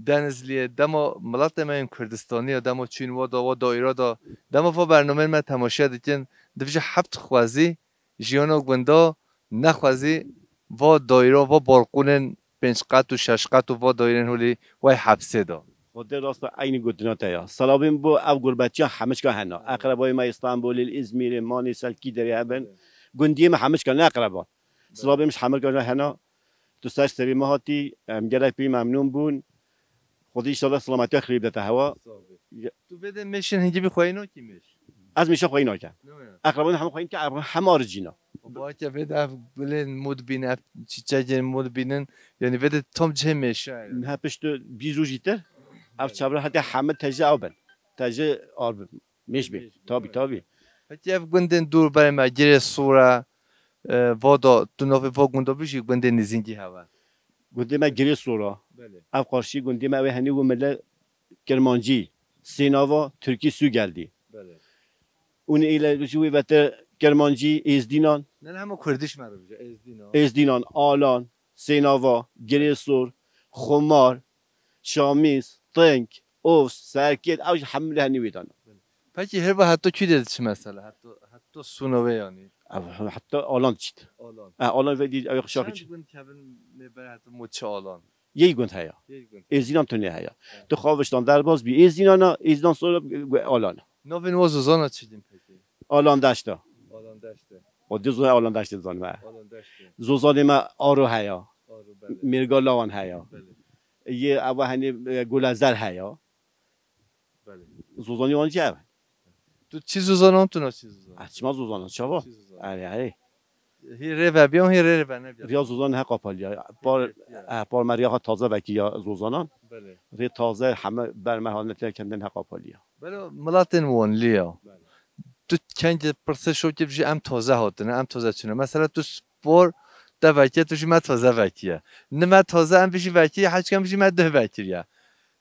Denizliyê, dema miletê me yên Kurdistanî ye, dema çûn wa da, wa daîra da, dema va bernameyên me temaşe dikin, dibêje heb dixwazî, jiyana gunda nexwezî va daîra, va balqûnên pênc qet û şeş qet û va daîrên holî way hepsê de. Xwedê rast e, eynî gotina te ya. Silabên bo ev gurbetiya hemiçka hena. Eqrebayê me Îstanbulê, Îzmîrê, Manê, Selkî derê hebin. Gundiyê me hemiçka ne eqreba. Silabê min ji hemiçka hena. Tu ser serê me hatî, em gelek pê memnûn bûn. Xwedê înşallah silametiya xêrî bidete hewa. Sağ ol. Ya- Tu vê de mêşin hingî bî xweyî nakî mêş? Ez mêşa xweyî nakem. Ne ya? Eqrebin hemû xweyî ke, eqrebin hemû aricîna. Û bake vê de ev gulên mûd bîn, ev çîçegên mûd bînin, yanî vê de tam cihê mêşa ye. Niha pişt bîst rojî tir, ev çevre hete hemî tejî ew bin. Tejî ar bin. Mêş bê. Mêş bê, tabî, evet. Tabî. Pekî ev gundên dûr berê me, Girê Sor e, e, va da, tu navê va gunda bijî, gundên nêzîngî hewe. Gundê me Girê Sor e. Belê. Ev qarşî gundê me, ew ê henî û mile Kirmancî, Sênava, Tirkî, Sûgeldî. Belê. Û nê île ji wê vete Kirmancî, Êzdînan. Ne, ne, hema Kurdîş me re bije, Êzdînan. Êzdînan, Alan, Sênava, Girê Sor, Xumar, Şamîs, Ting, Ovs, Serkêt, ew jî hemû li henî wê dana. Pekî hêrva heta kî dê diçi mesela? Heta, heta Sûnovê yanî? Ev heta Alan diçit. Alan. E, Alan vê dî, ew qişa Çend qîç. Gund kevin nê ber heta mo çi Alan? Yê gund heye. Yê gund. Êzînan tunê heye. Evet. Tu Xaviştan derbas bî Êzînana, Êzînan sonra gu-, gu-, Alana. Navên wa zozana çi din pekî? Alan Deşta. Alan Deşte. O dî zozanê Alan Deştê dizanime. Alan Deşte. Zozanê me Aro heye. Aro, belê. Mêrga Lawan heye. Belê. Yê ewa henî, e, Gulezer heye. Belê. Zozanî wan jî ev. Tu çi zozanan, tu na çi zozanan? Ah, çima zozanan, çava? Çi zozanan? Erê, erê. Hî rê ve biyan, hî rê rê ve nebiyan. Riya zozan he qapaliya. Par, Peki, ya. Eh, par me riya xwe taze vekî ya zozanan. Belê. Rê taze heme ber me haline tê kendin he qapaliya. Belê, miletên Wanlî ya. Belê. Tu kengê pirsê şokê bijî em taze hatine, em taze çûne. Mesela tu spor te vekî, tu jî me taze vekî ye. Ni me taze em bijî vekî, heçkem bijî me duh vekiriye.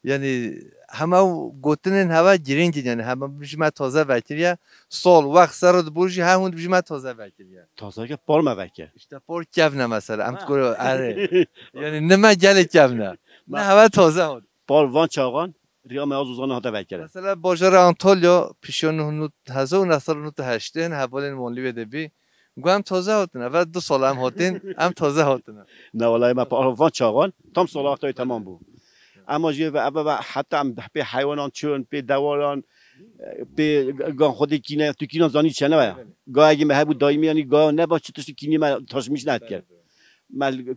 Yanî hema ew gotinên heva girîng in, yanî hema bijî me taze vekiriye. Sol, wext, ser dibû jî her hûn bijî me taze vekiriye. Taze ke par me vekir. İşte par kevne mesela. Em Ha. Dikore erê. Yanî ni me gelê kevne. Ne Ma- heva taze hat. Par van çaxan riya me az uzana hate vekire. Mesela bajara Antalya pişiya nuh nû hezar û neh sed û nû heştê hin hevalên Wanlî wê de bî. Gu em taze hatine. Ve du sal em hatin, em taze hatine. Ne, wala me par van çaxan tam sala wexta tamam bû. Ama jê ve eve ve heta em pê heywanan çûn, pê dewaran, pê gan xwedê kîne, tu kînan zanî çene ve ya. Gayekî me hebû daîmî yanî gaya ne baş çi tiştî kînî me taşmîş nedikir. me li,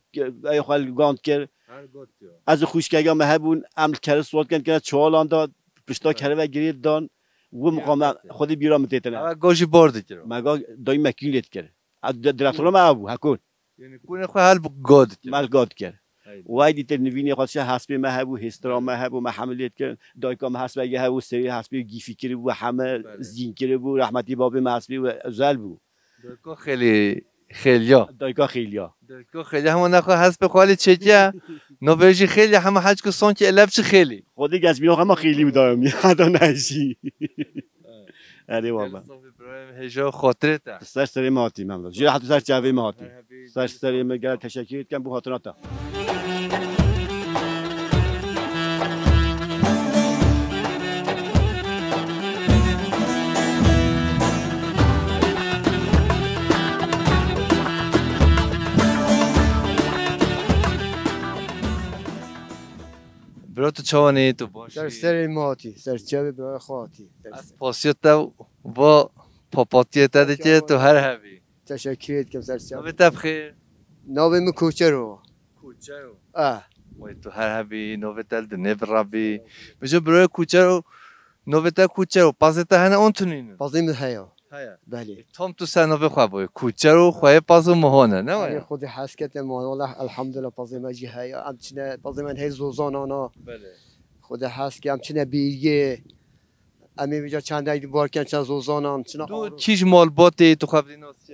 ey xwe li gand kir. Her got ya. Ez û xwişkega me hebûn, em li kerê sot ken, kene çawalan da, pişta Evet. kerê ve girê dan, wi Ya muqame got ya. xwedî bîra min têtine. Ewa gojî bor dikir. Me ga dayî me kîn lê dikir. Ez di-, direktora me ew bû, hekûn. Yanî kûnê xwe hel bi god dikir. Me li god dikir. Haydi. Way dîtir nivînê xwe dişe hespê me hebû, hêstira me hebû, me hemû lê dikirin. Dayika me hespeke hebû, serê hespê gîfî kiribû, heme Belê. zîn kiribû, rehmetî babê me hespê we özel bû. Dayika xêlî, xêliya. Dayika xêliya. Dayika xêliya, hema nexwe hespê xwe lê çêkiye. Novê jî xêliya, hema heçku sonkî elev çi xêlî. Xwedê gezbîna xwe hema xêlî bû dayomî. Heta nehişî. Erê wala. Safî birayê min hêja û xatirê te. Ser serê me hatî Memdu. Jê heta ser çavê me hatî. Her hebî Ser serê me gelek teşekkür dikim bu hatina te. Bro, tu çawan î, tu baş Ser î? serê me hatî, ser çavê birayê xwe hatî. Ser Ez ser. pasiya te va papatiyê te dike, tu her hebî. Teşekkür ederim, ser çavê. Navê te bi xêr? Navê min Koçero. Koçero. Ah. Way tu her hebî, navê te li dinê bi rabî. Bijo birayê Koçero, navê te Koçero, pazê te hene on tunînin? Pazê min heye. Heye. Belê. E, tam tu ser navê xwe boyê. Koçero, xweyê paz û mihan e, ne Erê waya? Xwedê hez kete, mala, elhamdulillah, pazê me jî heye. Em çine, pazê me hey zozanan a. Belê. Xwedê hez ke, em çine bîrgê. Em ê vêca çendek di barken çend zozanan, çina Tu aro. kîj malbatê tu xwe bidî nas çi?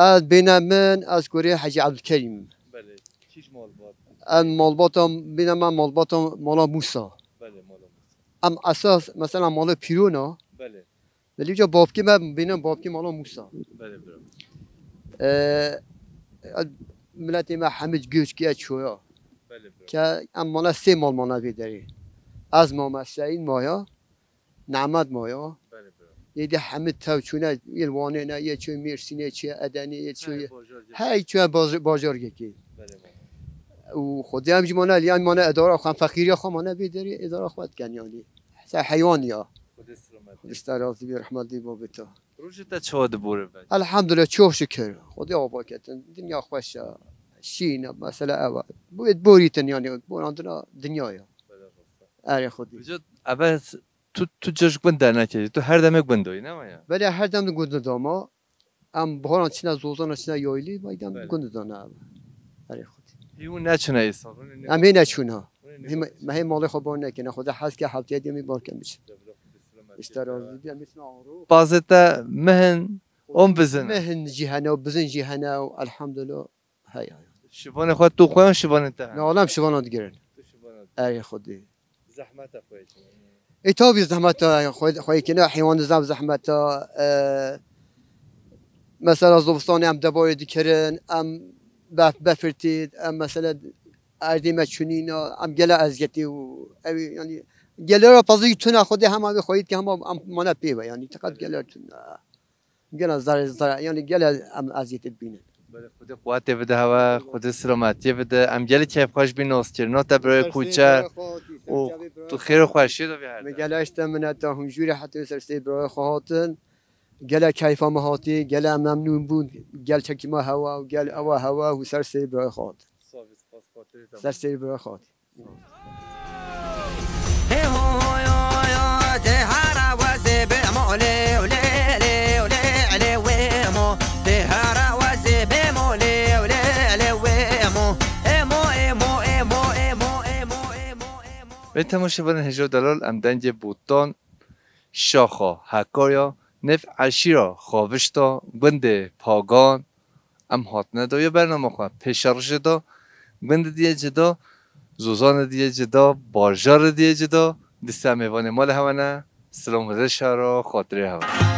Ez bêne min, ez kurê Hecî Ebdulkerîm. Belê. Kîj malbat? Em malbata, bêne me malbata mala Mûsa. Belê, mala Mûsa. Em esas, mesela mala Pîrona. Belê. Belê vêca babkê me bêne babkê mala Mûsa. Belê, bira. Ee, miletê me hemî göç kiye çoya. Belê, bira. Ke em mala sê mal mane vê derê. Ez mame Seîd maya. Nehmet maya. Belê, bira. Yê de hemî tev çûne, yê Wanê ne, yê çû Mêrsînê, çû Edenê, yê çû Her bajar gel. hey çû baj-, bajargekê. Belê, bira. Û Xwedê em jî mane, yan mane edara xwe, em feqîriya xwe mane vê derê, edara xwe dikin yanî. Ser heywan ya. Xwedê selamet. Xwedê ji te razî bî, rehmet dî babê te. Rojê te çawa dibore be? Elhamdulillah, çok şükür. Xwedê ava ketin. Dinya xweş e. Şîn e, mesela ev e. Bu borîtin yanî, borandina dinya ya. Belê, rast e. Erê Xwedê. Vêca, ebe s-, tu, tu cih gund dernekê, tu her demê gund oyî, ne waya? Belê, her dem gund dama. Em biharan çine zozana, çine yaylî, baydem Belê. gund dana ev. Erê Xwedê. Hî hûn neçûne îsal, hûn ê Em hê neçûna. Hûn ê Hê me, neçûn. me hê malê xwe bar nekine. Xwedê hez ke heftê diyemî bar kem biçin. Îşte razî bî, em biçin aro. Pazê te mihin, on bizin. Mihin jî hene û bizin jî hene û elhamdulillah. Heya. Şivanê xwe tu xwe yan şivanê te hene? Na, olam şivana digirin. Tu şivana digirin. Erê Xwedê. Zehmeta xwe yekine. E, tabii zehmeta xwe, xwe yekine, heywan zaf zehmeta, e, mesela zivistanê em debayê dikirin, em bef-, befirtî, em mesela erdê me çûnîna, em gele eziyetî û ew, yanî, gele ra pazî tune Xwedê hema vê xweyî dike, hema em mane pê ve, yanî, teqet gele tune. Gela zar-, zar-, yanî gela em eziyetê dibînin. Belê, Xwedê quwetê bide hewe, Xwedê silametiyê bide. Em gelê keyfxweş bîn, noskirina te birayê Ser sê Kûçer birayê xwe hatî, ser û çavê birayê tu xwe. xêr û xweşiyê de vî her Min dem. Gela işte mineta hûn jûrê hetê ser sê birayê xwe hatin. Gela keyfa me hatî, gela em memnûn bûn. Gel çekî me hewa û gel ewa hewa û ser sê birayê xwe hatin. Sağ ol, spas xatirê te. Ser sê birayê xwe hatî. Bê temaşevanên hêja û delal, em dengê Botan, Şaxa, Hekarya, nêv eşîra Xavişta, gundê Pagan, em hatine dawiya bernama xwe. Pêşerojê de gundê diye cida, zozanê diye cida, bajarê diye cida, dîsa mêvanê malê hewe ne, silam û rêşa re xatirê hewe.